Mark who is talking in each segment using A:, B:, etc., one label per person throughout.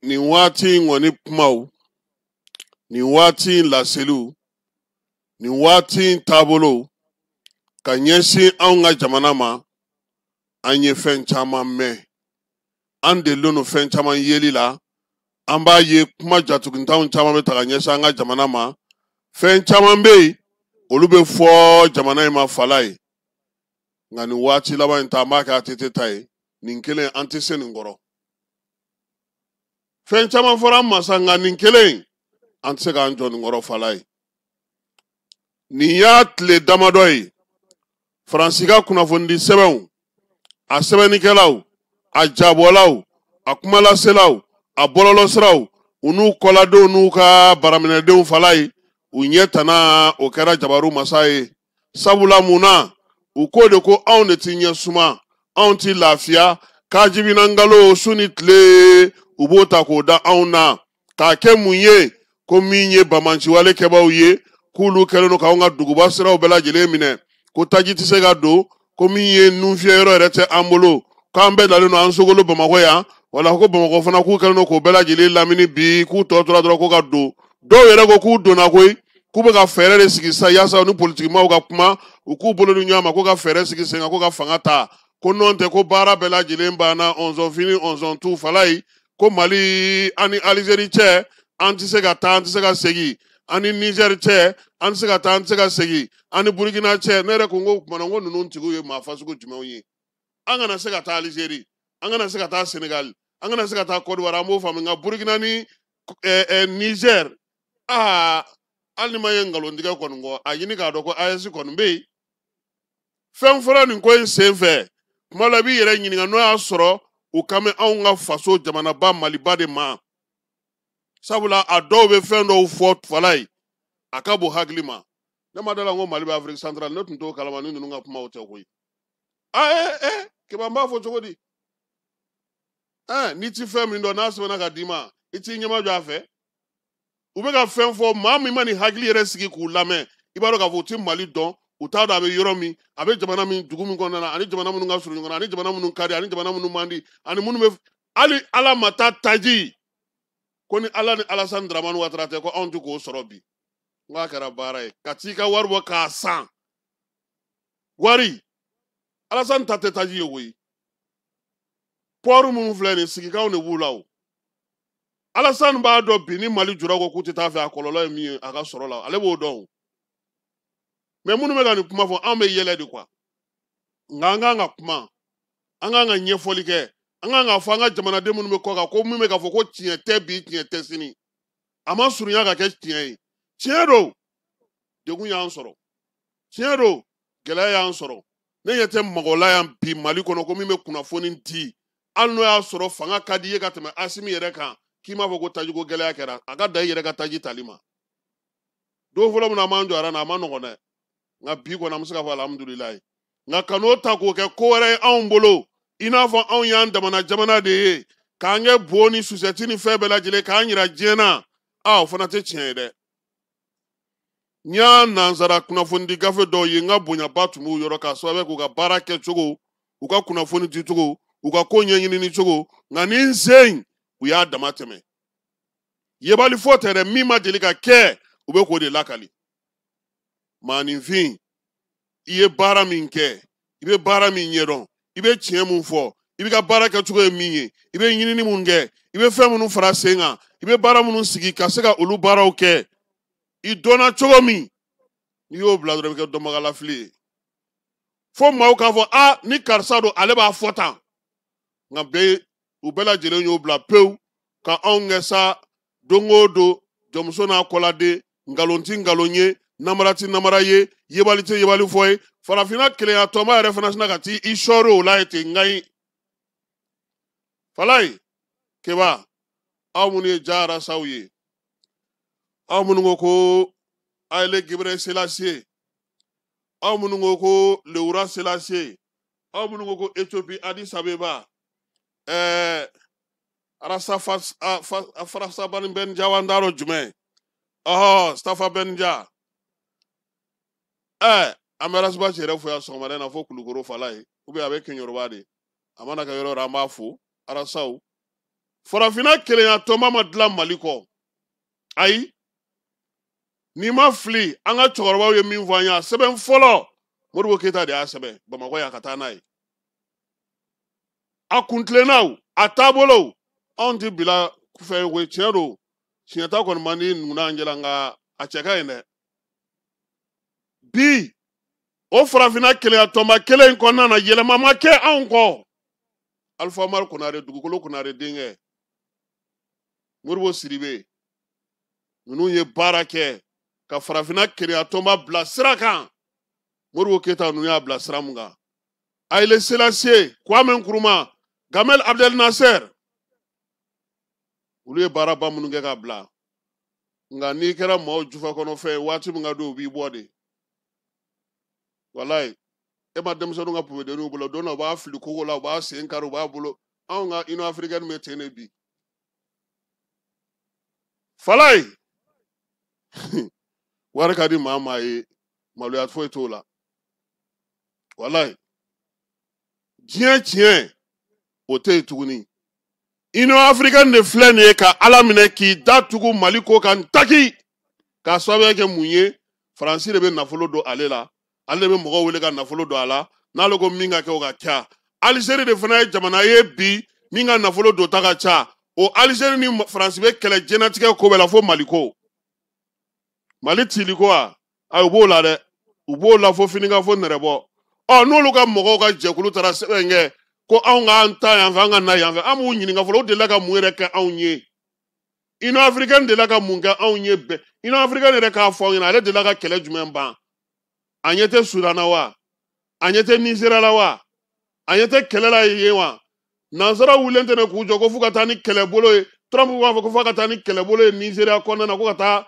A: Nin waati in kɔni kumaw, nin waati in laseliw, nin waati in taabolow ka ɲɛsin anw ka jamana ma, an ye fɛn caman mɛn, an delilen don fɛn caman yeli la. An b'a ye kuma jatuguntanw caman bɛ ta ka ɲɛsin an ka jamana ma. Fɛn caman bɛ yen, olu bɛ fɔ jamana in ma fala ye. Nka nin waati laban in ta, an b'a kɛ ATT ta ye. Nin kelen, an tɛ se nin kɔrɔ. Fɛn caman fɔra an ma sa, nka nin kelen, an tɛ se k'an jɔ nin kɔrɔ fala ye. Nin y'a tile damadɔ ye, Faransi ka kunnafonidi sɛbɛnw, a sɛbɛnnikɛlaw, a jabɔlaw, a kumalaselaw, a bɔlɔlɔsiraw, u n'u kɔladenw n'u ka baraminɛdenw fala ye, u ɲɛ tana o kɛra jabaru masa ye. Sabula mun na? U ko de ko anw de ti ɲɛ suma, anw ti lafiya, kajibina nkalon su ni tile u b'o ta k'o da anw na. K'a kɛ mun ye? Ko min ye bamanciwale kɛbaaw ye, k'olu kɛlen don k'anw ka duguba siraw bɛɛ lajɛlen minɛ, ko taji tɛ se ka don, ko min ye nunfiyɛ yɔrɔ yɛrɛ tɛ an bolo, k'an bɛɛ dalen don an sogolo Bamakɔ yan, wala ko Bamakɔ fana k'u kɛlen don k'o bɛɛ lajɛlen lamini bi, k'u tɔ tora dɔrɔn ko ka don. Dɔw yɛrɛ ko k'u donna koyi, k'u bɛ ka fɛɛrɛ de sigi sa yaasa ni politikimaw ka kuma, u k'u bolo di ɲɔgɔn ma, ko ka fɛɛrɛ sigi sen kan, ko ka fanga ta, ko nɔn tɛ ko baara bɛɛ lajɛlen banna, ɔnzɔn fini ɔnzɔn tu fala ye, ko Mali ani Alizeri cɛ an tɛ se ka taa, an tɛ se ka segin, an ni Nizɛri cɛ an tɛ se ka taa, an tɛ se ka segin, an ni Burukina cɛ. Ne yɛrɛ ko n ko kumana, n ko ninnu tigiw ye maa fasugu jumɛnw ye? An kana se ka taa Alizeri, an kana se ka taa Senegali, an kana se ka taa Kɔdiwari, an b'o faamu. Nka Burukina ni Nizɛri, aa, hali ni ma ye nkalontigɛ kɔni kɔ, a ɲini k'a dɔn ko AES kɔni bɛ yen. Fɛn fɔlɔ nin ko in sen fɛ, kuma la i b'i yɛrɛ ɲininka n'o y'a sɔrɔ u kan bɛ anw ka faso jamanaba Maliba de ma. Sabula a dɔw bɛ fɛn dɔw fɔ fala ye, a ka bon hakili ma. Ne ma da la n ko Mali bɛ Afrique centrale, ne tun t'o kalama ni ninnu ka kumaw tɛ koyi. Aa, Keba, n b'a fɔ cogo di? N'i ti fɛn min dɔn, n'a sɛbɛnna ka d'i ma, i t'i ɲɛma jɔ a fɛ. U bɛ ka fɛn fɔ, maa min ma nin hakili yɛrɛ sigi k'u lamɛn, i b'a dɔn k'a fɔ u ti Mali dɔn, u t'a dɔn a bɛ yɔrɔ min, a bɛ jamana min, dugu min kɔnɔna na, ani jamana minnu ka surun ɲɔgɔn na, ani jamana minnu ka di, ani jamana minnu man di, ani minnu bɛ hali Ala ma taa taji ko ni Ala ni Alasani Dramani Watara tɛ, ko anw tɛ k'o sɔrɔ bi. N k'a kɛra baara ye ka t'i ka wari bɔ k'a san. Wari Alasani ta tɛ taji ye koyi. Pɔri minnu filɛ nin, sigikanw de b'u la o. Alasani b'a dɔn bi ni Mali jura ko k'u tɛ taa fɛ, a kɔlɔlɔ ye min ye a ka sɔrɔ la, ale b'o dɔn o. Mɛ minnu bɛ ka nin kuma fɔ, anw bɛ yɛlɛ de kuwa. Nka an kan ka kuma, an kan ka ɲɛfɔli kɛ, an kan k'a fɔ an ka jamanaden minnu bɛ kɔ kan ko min bɛ k'a fɔ ko tiɲɛ tɛ bi, tiɲɛ tɛ sini, a ma surunya ka kɛ tiɲɛ ye. Tiɲɛ don, degun y'an sɔrɔ, tiɲɛ don, gɛlɛya y'an sɔrɔ. Ne ɲɛ tɛ mɔgɔ la yan bi Mali kɔnɔ ko min bɛ kunnafoni di, hali n'o y'a sɔrɔ fanga ka di i ye ka tɛmɛ Asimi yɛrɛ kan, k'i m'a fɔ ko tajiko gɛlɛya kɛra, a ka dan i yɛrɛ ka taji tali ma. Don fɔlɔ min na an b'an jɔ aran na, a ma nɔgɔn dɛ, nka bi kɔni an bɛ se k'a fɔ alhamdulilayi. Nka kan'o ta k'o kɛ ko wɛrɛ ye anw bolo, i n'a fɔ anw y'an damana jamana de ye, k'an kɛ bo ni susɛti ni fɛn bɛɛ lajɛlen k'an yira diɲɛ na, aa, o fana tɛ tiɲɛ ye dɛ. N y'a nansara kunnafonidi gafe dɔw ye, n ka bonyaba tun b'u yɔrɔ k'a sababu k'u ka baara kɛcogo, u ka kunnafoni dicogo, u ka ko ɲɛɲinini cogo, nka ni n sen u y'a dama tɛmɛ. Yebali fɔ tɛ dɛ, min ma deli ka kɛ, u bɛ k'o de lakali. Maaninfin, i ye baara min kɛ, i bɛ baara min ɲɛdɔn, i bɛ tiɲɛ mun fɔ, i bɛ ka baara kɛcogo ye min ye, i bɛ ɲinini mun kɛ, i bɛ fɛn minnu fara sen kan, i bɛ baara minnu sigi ka se ka olu baaraw kɛ, i dɔnna cogo min, n'i y'o bila dɔrɔn, i bɛ kɛ dɔnbagalafili ye. Fo maaw k'a fɔ, a ni karisa don, ale b'a fɔ tan. Nka bɛɛ, u bɛɛ lajɛlen y'o bila pewu ka anw kɛ sa don o don jɔnmuso n'a kɔladen, nkalon ti nkalon ye, namara ti namara ye, yebali tɛ yebali fɔ ye. Farafinna kelenya tɔnba yɛrɛ fana sina ka t'i sɔɔri o la ye ten. Nka ye falayi Keba, aw minnu ye jarasaw ye, aw minnu ko ko Haile Gebre Selassie, aw minnu ko ko Lewura Selassie, aw minnu ko ko Ethiopie Addis Abeba, Arasa Farasa Bani Ben Jawa, n t'a dɔn jumɛn, ɔhɔ, Stafa Ben Ja, an bɛ Arasiba yɛrɛ fo yan sɔgɔmada in na fo Kulukoro fala ye, ou bien a bɛ Keɲɔrɔba de, a mana kɛ yɔrɔ o yɔrɔ, an b'a fo Arasaw. Farafinna kelenya tɔnba ma dilan Mali kɔ. Ayi, n'i ma fili, an ka cɛkɔrɔbaw ye min fɔ an ye, a sɛbɛn fɔlɔ Modibo Keyita de y'a sɛbɛn Bamakɔ yan ka taa n'a ye. A kuntilennaw, a taabolow, anw tɛ bila fɛn ye koyi. Tiɲɛ don, siɲɛta kɔni man di nunna an jɛla, nka a cɛ ka ɲi dɛ. Bi o farafinna kelenya tɔnba kelen in kɔnɔna na, yɛlɛma ma kɛ anw kɔ. Alifa Umaru Konare, dugukolo Konare denkɛ, Modibo Sidibe, ninnu ye baara kɛ ka farafinna kelenya tɔnba bila sira kan. Modibo Keyita ninnu y'a bila sira mun kan, Haile Selassie, Kwame Nkrumah, Gamal Abdel Nasser, olu ye baaraba minnu kɛ k'a bila. Nka n'i kɛra maaw jufa kɔnɔ fɛn ye, waati min ka di u b'i bɔ de. Walayi, e ma denmisɛnninw ka popedenninw bolo, don dɔ u b'a fili kogo la, u b'a sen kari, u b'a bolo. Anw ka Union africaine bɛ ten de bi. Falayi, wari ka di maa maa ye, maloya foyi t'o la. Walayi, diɲɛ tiɲɛ o tɛ yen tuguni. Union africaine de filɛ nin ye ka Ala minɛ k'i da tugu Mali ko kan taki, k'a sababuya kɛ mun ye? Faransi de bɛ nafolo don ale la, ale de bɛ mɔgɔw wele ka nafolo don a la, n'ale ko min ka kɛ o ka ca. Alizeri de fana ye jamana ye bi min ka nafolo donta ka ca. O Alizeri ni Faransi bɛ kɛlɛ diɲɛnatigɛ ko bɛɛ la fo Mali ko. Mali cili ko wa? Ayi, u b'o la dɛ, u b'o la fo finika fo nɛrɛbɔ. Ɔ, n'olu ka mɔgɔw ka jɛkulu taara sɛbɛn kɛ ko anw k'an ta yan fɛ, an ka na yan fɛ, an b'u ɲininka fɔlɔ, u delila ka mun yɛrɛ kɛ anw ye? Union africaine delila ka mun kɛ anw ye bɛɛ? Union africaine yɛrɛ k'a fɔ anw ɲɛna, ale delila ka kɛlɛ jumɛn ban? A ɲɛ tɛ Sudan na wa? A ɲɛ tɛ Nizeriya la wa? A ɲɛ tɛ kɛlɛ la yen wa? Nansara wulilen tɛ ne k'u jɔ ko f'u ka taa ni kɛlɛbolo ye. Trump b'a fɔ ko f'a ka taa ni kɛlɛbolo ye Nizeriya kɔnɔna na, ko ka taa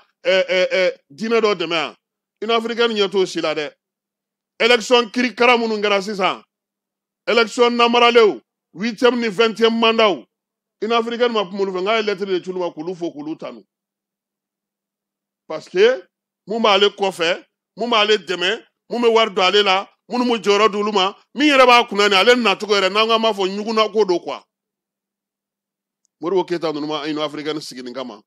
A: diinɛ dɔ dɛmɛ yan. Union africaine ɲɛ t'o si la dɛ. Élection kirikara minnu kɛra sisan, élection namaralenw, 8e ni 20e mandatw, Union africaine ma kuma olu fɛ, nk'a ye lettre de ci olu ma k'olu fo, k'olu tanu. Parce que mun b'ale kɔfɛ, mun b'ale dɛmɛ, mun bɛ wari don ale la, minnu bɛ jɔyɔrɔ d'olu ma, min yɛrɛ b'a kunna ni ale nacogo yɛrɛ, n'an k'an b'a fɔ ɲugunna ko don quoi. Modibo Keyita ninnu ma Union africaine sigi nin kama,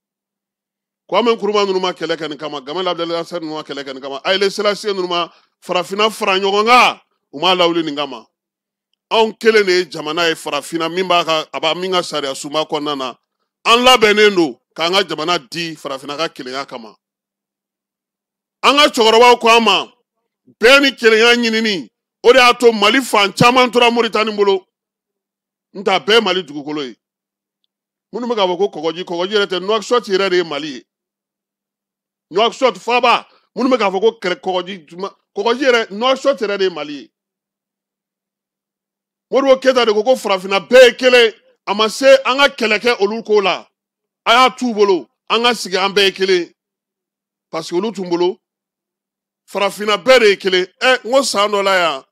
A: Kwame Nkrumah ninnu ma kɛlɛ kɛ nin kama, Gamal Abdel Nasser ninnu ma kɛlɛ kɛ nin kama, Haile Selassie ninnu ma farafinna fara ɲɔgɔn kan, u m'a lawuli nin kama. Anw kelen de ye jamana ye farafinna min b'a ka, a b'a min ka sariya sunba kɔnɔna na, an labɛnnen don k'an ka jamana di farafinna ka kelenya kama. An ka cɛkɔrɔbaw ko an ma, bɛɛ ni kelenya ɲinini, o de y'a to Mali fan caman tora Moritani bolo. N t'a bɛɛ Mali dugukolo ye. Minnu bɛ k'a fɔ ko kɔgɔji, kɔgɔji yɛrɛ tɛ, Nouakchott yɛrɛ de ye Mali ye. Nouakchott faaba, minnu bɛ k'a fɔ ko kɛlɛ kɔgɔji, kɔgɔji yɛrɛ, Nouakchott yɛrɛ de ye Mali ye. Modibo Keyita de ko ko farafinna bɛɛ ye kelen, a ma se an ka kɛlɛ kɛ olu ko la, a y'a t'u bolo, an ka sigi an bɛɛ ye kelen, parce que olu tun bolo farafinna bɛɛ de ye kelen. N ko san dɔ la yan,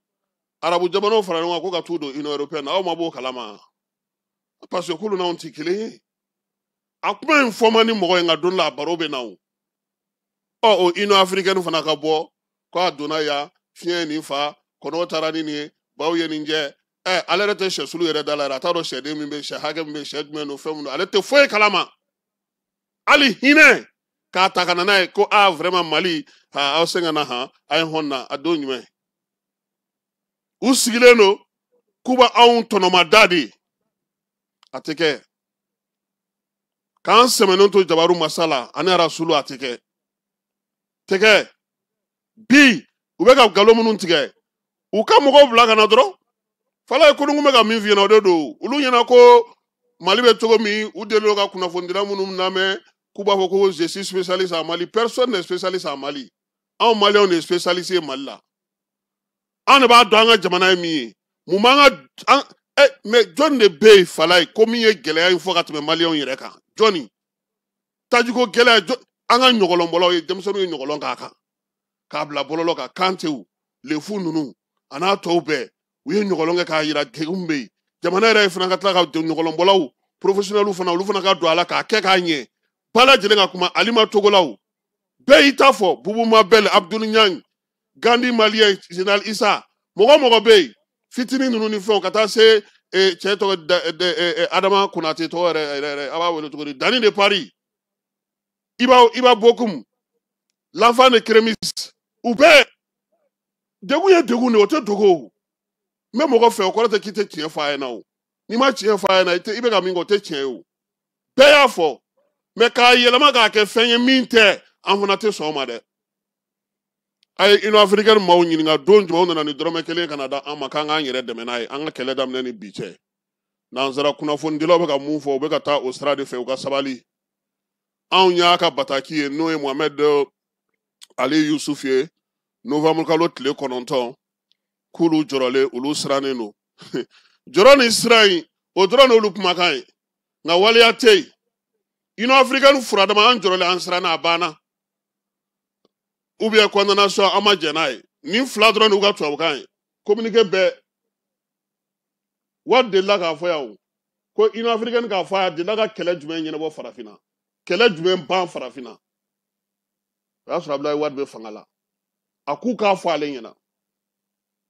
A: arabu jamanaw fara ɲɔgɔn kan ko ka t'u don Union européenne na, aw ma b'o kalama, parce que k'olu n'anw tɛ kelen ye. A kuma in fɔ man di mɔgɔ ye, nka don dɔ la a baro bɛ na o. Ɔ, o Union africaine fana ka bɔ k'a donna yan, fiɲɛ ye nin fa, kɔnɔw taara ni nin ye, baw ye nin jɛ. Ale yɛrɛ tɛ sɛsulu yɛrɛ da la yɛrɛ, a t'a dɔn sɛden min bɛ, sɛ hakɛ min bɛ, sɛ jumɛn don, fɛn min don, ale tɛ foyi kalama. Hali hinɛ k'a ta ka na n'a ye ko aa vraiment Mali, ha aw sen ka na, han a ye hɔn na, a don jumɛn? U sigilen don k'u bɛ anw tɔnɔmada de, a tɛ kɛ. K'an sɛmɛnen to jabaru masa la ani arasulu, a tɛ kɛ. Tɛ kɛ. Bi u bɛ ka nkalon minnu tigɛ, u ka mɔgɔw bila ka na dɔrɔn. Fala ye kolongun bɛ ka min f'i ɲɛna, o de don. Olu ɲɛna ko Mali bɛ cogo min, u delilen ka kunnafonidila minnu lamɛn k'u b'a fɔ ko je suis spécialiste en Mali. Personne n'est spécialiste en Mali. Anw Maliyɛnw de ye spécialiste ye Mali la. Anw de b'a dɔn an ka jamana ye min ye. Mun b'an ka an, mais jɔnni de bɛ yen Fala ye ko min ye gɛlɛya in fɔ ka tɛmɛ Maliyɛnw yɛrɛ kan? Jɔnni? Tajiko gɛlɛya, an ka ɲɔgɔlɔnbɔlaw ye, denmisɛnninw ye ɲɔgɔlɔn k'a kan, k'a bila bɔlɔlɔ kan, Kantew, Lefu ninnu, a n'a tɔw bɛɛ, u ye ɲɔgɔlɔn kɛ k'a yira degun bɛ yen. Jamana yɛrɛ fana ka tila ka ɲɔgɔlɔnbɔlaw, professionnels fana, olu fana ka don a la k'a kɛ k'a ɲɛ. Bɛɛ lajɛlen ka kuma, Alima Togolaw, bɛɛ y'i ta fɔ, Bubu Mabel, Abdul Niang, Gandhi Malien, Général Issa, mɔgɔ mɔgɔ bɛ yen, fitinin ninnu ni fɛnw, ka taa se Cɛ tɔgɔ Adama Konate tɔgɔ yɛrɛ yɛrɛ, a b'a wele cogo di? Dani de Paris, Iba Bokum, l'enfant de Crémis, u bɛɛ degun ye degun de, o tɛ dogo o. N bɛ mɔgɔ fɛ, o kɔrɔ tɛ k'i tɛ tiɲɛ fɔ a ɲɛna o. N'i ma tiɲɛ fɔ a ɲɛna, i bɛ ka min kɛ, o tɛ tiɲɛ ye o. Bɛɛ y'a fɔ, mɛ k'a yɛlɛma k'a kɛ fɛn ye min tɛ, an fana tɛ sɔn o ma dɛ. A ye Union africaine maaw ɲininka don jumɛn u nana ni dɔrɔmɛ kelen ka na da an ma k'an k'an yɛrɛ dɛmɛ n'a ye, an ka kɛlɛ daminɛ ni bi cɛ. Nansara kunnafonidilaw bɛ ka mun fɔ, u bɛ ka taa o sira de fɛ, u ka sabali. Anw y'a ka bataki ye, n'o ye Mohamed Ali Yusuf ye, novembre kalo tile 9, k'olu jɔrɔlen, olu sirannen don. Jɔrɔ ni siran in, o dɔrɔn n'olu kumakan ye, nka waleya tɛ yen. Union africaine furadama, an jɔrɔlen, an siranna, a banna. Ou bien condamnation, an ma jɛn n'a ye. Nin fila dɔrɔn n'u ka tubabukan ye. Communiqué bɛɛ wari delila k'a fɔ yan o, ko Union africaine k'a fɔ a delila ka kɛlɛ jumɛn ɲɛnabɔ farafinna, kɛlɛ jumɛn ban farafinna. O y'a sɔrɔ Abdoulaye Wade bɛ fanga la, a k'u k'a fɔ ale ɲɛna.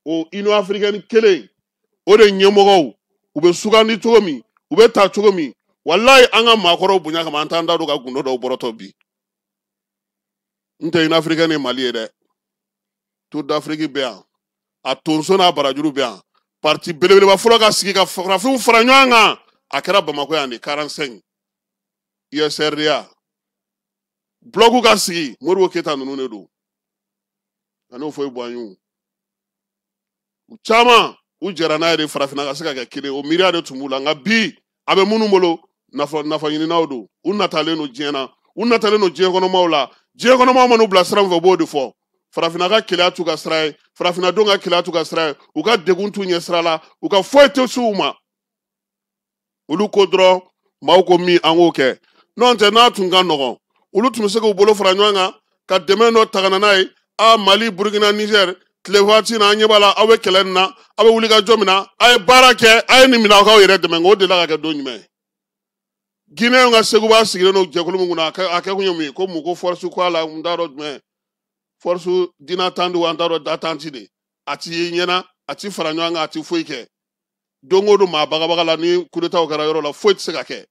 A: O Union africaine kelen o de ɲɛmɔgɔw, u bɛ sugandi cogo min, u bɛ ta cogo min, walayi an ka maakɔrɔw bonya kama, an t'an da don ka gundo dɔw bɔrɔtɔ bi. N tɛ Union africaine ye Mali ye dɛ. Tour d'Afrique bɛ yan, a tonso n'a barajuru bɛ yan. Parti belebeleba fɔlɔ ka sigi ka farafinw fara ɲɔgɔn kan, a kɛra Bamakɔ yan de, 45 USRDA bloc ka sigi, Modibo Keyita ninnu de don, ani Houphouët-Boigny. U caman u jɛra n'a ye de farafinna ka se ka kɛ kelen, o miiriya de tun b'u la. Nka bi a bɛ minnu bolo, nafa ɲininaw don, u natalen don diɲɛ na, u natalen don diɲɛ kɔnɔmaw la. Diɲɛ kɔnɔmaw man'u bila sira min fɛ, u b'o de fɔ. Farafinna ka keleya t'u ka sira ye, farafinnadenw ka keleya t'u ka sira ye, u ka degun t'u ɲɛ sira la, u ka foyi tɛ s'u ma. Olu ko dɔrɔn, maaw ko min, an k'o kɛ. N'o tɛ, n'a tun ka nɔgɔn, olu tun bɛ se k'u bolo fara ɲɔgɔn kan ka dɛmɛ dɔ ta ka na n'a ye. A Mali, Burukina, Niger, tile waati na, an ɲɛ b'a la, aw bɛ kɛlɛ nin na, aw bɛ wuli ka jɔ min na, a ye baara kɛ, a ye nin minɛ, aw k'aw yɛrɛ dɛmɛ. Nka o delila ka kɛ don jumɛn? Guinéen ka Seguba sigilen don jɛkulu min kunna, a kɛ kun ye mun ye? Ko mun ko force ko a la, n t'a dɔn jumɛn, force d'attente wa, n t'a dɔn d'attente de. A ti ye ɲɛna, a ti fara ɲɔgɔn kan, a ti foyi kɛ. Don o don maa bagabaga la, ni coup d'état kɛra yɔrɔ la, foyi tɛ se ka kɛ.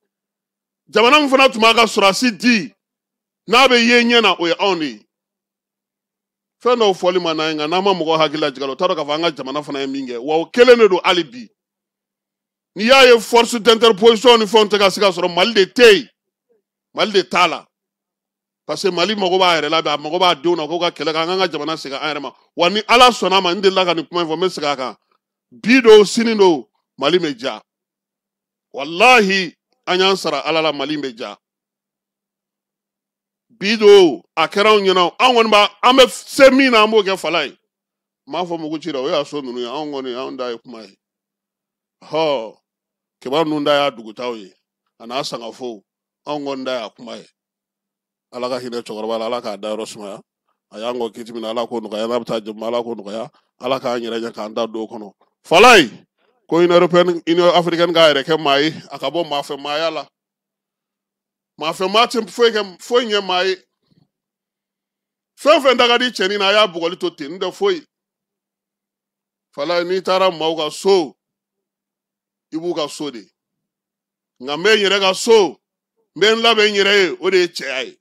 A: Jamana min fana tun b'a ka sɔrɔdasi di, n'a bɛ ye ɲɛ na, o ye anw de ye. Fɛn dɔw fɔli ma n'an ye, nka n'an ma mɔgɔ hakili lajigin a la, o t'a dɔn k'a fɔ an ka jamana fana ye min kɛ, wa o kelen de don hali bi. N'i y'a ye force d'interposition ni fɛnw tɛ ka se ka sɔrɔ, Mali de tɛ yen, Mali de t'a la. Parce que Mali mago b'a yɛrɛ la bi, a mago b'a denw na k'u ka kɛlɛ kɛ, an k'an ka jamana segin an yɛrɛ ma. Wa ni Ala sɔnna a ma, n delila ka nin kuma in fɔ, n bɛ segin a kan. Bi don, sini don, Mali bɛ ja. Walahi, an y'an sara Ala la, Mali bɛ ja. Bi don, a kɛra anw ɲɛna, an kɔni b'a, an bɛ se min na, an b'o kɛ fala ye. N m'a fɔ mugu ci dɛ, o y'a so ninnu ye, anw kɔni, anw da ye kuma ye. Hɔ, kibaru ninnu da y'a dugutaw ye, a n'a sangafo, anw kɔni da y'a kuma ye. Ala ka hinɛ cɛkɔrɔba la, Ala k'a dayɔrɔ sumaya. A y'an kɔ kiti min na, Ala k'o nɔgɔya, n'a bɛ taa jama, Ala k'o nɔgɔya, Ala k'an yɛrɛ ɲɛ k'an da don o kɔnɔ. Falayi, ko Union européenne, Union africaine k'a yɛrɛ kɛ maa ye, a ka bɔ maa fɛ maaya la. Maa fɛ maa tɛ foyi kɛ, foyi ɲɛ maa ye. Fɛn fɛn da ka di cɛnin na, a y'a bugɔli to ten, n tɛ foyi. Falayi, n'i taara maaw ka so, i b'u ka so de. Nka n bɛ n yɛrɛ ka so, n bɛ n labɛn n yɛrɛ ye, o de ye cɛya ye.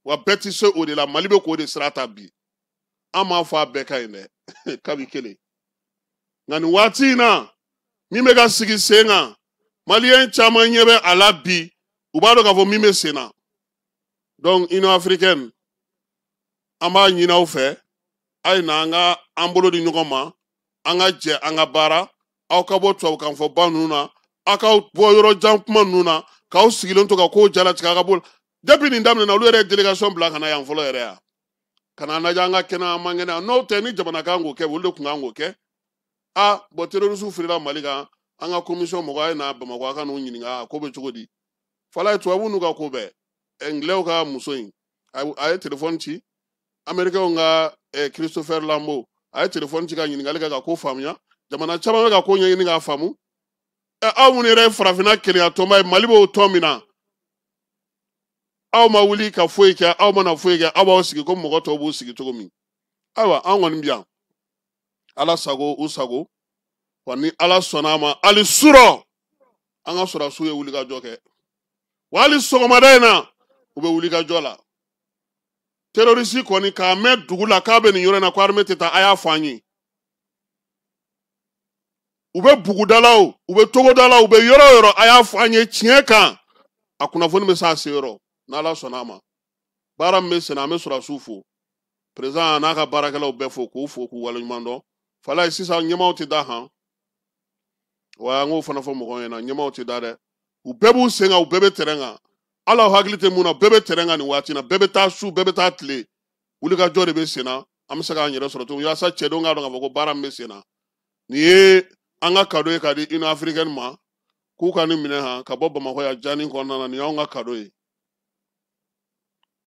A: Wa bɛɛ tɛ se o de la, Mali bɛ k'o de sira ta bi. An m'a fɔ a bɛɛ ka ɲi dɛ, kabi kelen. Nka nin waati in na, min bɛ ka sigi sen kan, Maliyɛn caman ɲɛ bɛ a la bi, u b'a dɔn k'a fɔ min bɛ sen na. Donc Union africaine, an b'a ɲini aw fɛ, a ye na an ka an bolo di ɲɔgɔn ma, an ka jɛ an ka baara, aw ka bɔ tubabukan fɔba ninnu na, aw ka bɔ yɔrɔ jan kuma ninnu na, k'aw sigilen to ka kow jalatigɛ, aw ka bɔ. Depuis nin daminɛna, olu yɛrɛ ye délégation bila ka na yan fɔlɔ yɛrɛ yan, ka na lajɛ an ka kɛnɛ, an man kɛnɛ. N'o tɛ, ni jamana kan k'o kɛ, olu de tun kan k'o kɛ. A bɔn, terroriste filila Mali kan, an ka commission mɔgɔ a ye na Bamakɔ, a ka n'u ɲininka a ko bɛ cogo di. Fala ye tubabu n'u ka ko bɛɛ. Anglais ka muso in, a ye téléphone ci. Américain ka Christopher Lambo, a ye téléphone ci ka ɲininkali kɛ ka ko faamuya. Jamana caman bɛ ka ko ɲɛɲini k'a faamu. Aw minnu yɛrɛ ye farafinna kelenya tɔnba ye, Mali b'o tɔn min na, aw ma wuli ka foyi kɛ, aw mana foyi kɛ, aw b'aw sigi ko mɔgɔ tɔw b'u sigi cogo min. Ayiwa, an kɔni bi yan, Ala sago u sago. Wa ni Ala sɔnna a ma, hali surɔ an ka sɔrɔdasiw ye wulikajɔ kɛ, wa hali sɔgɔmada in na u bɛ wulikajɔ la. Terroriste kɔni k'a mɛn dugu la k'a bɛ nin yɔrɔ in na ko armée tɛ taa, a y'a fɔ an ye. U bɛ buguda la o, u bɛ togoda la, u bɛ yɔrɔ o yɔrɔ, a y'a fɔ an ye tiɲɛ kan, a kunnafoni bɛ s'a se yɔrɔ n'Ala sɔnna a ma. Baara min bɛ senna, an bɛ sɔrɔdasiw fo, président n'a ka baarakɛlaw bɛɛ fo, k'u fo k'u waleɲuman dɔn. Falaye, sisan ɲɛmaaw tɛ da han wa, an k'o fana fɔ mɔgɔw ɲɛna, ɲɛmaaw tɛ da dɛ, u bɛɛ b'u sen kan, u bɛɛ bɛ terrain kan. Ala hakili tɛ mun na, bɛɛ bɛ terrain kan nin waati na, bɛɛ bɛ taa su, bɛɛ bɛ taa tile, wulikajɔ de bɛ sen na. An bɛ se k'an yɛrɛ sɔrɔ cogo yaasa cɛdenw k'a dɔn k'a fɔ ko baara min bɛ sen na, nin ye an ka cadeau ye k'a di Union africaine ma, k'u ka nin minɛ han ka bɔ Bamakɔ yan jani kɔnɔna na. Nin y'anw ka cadeau ye.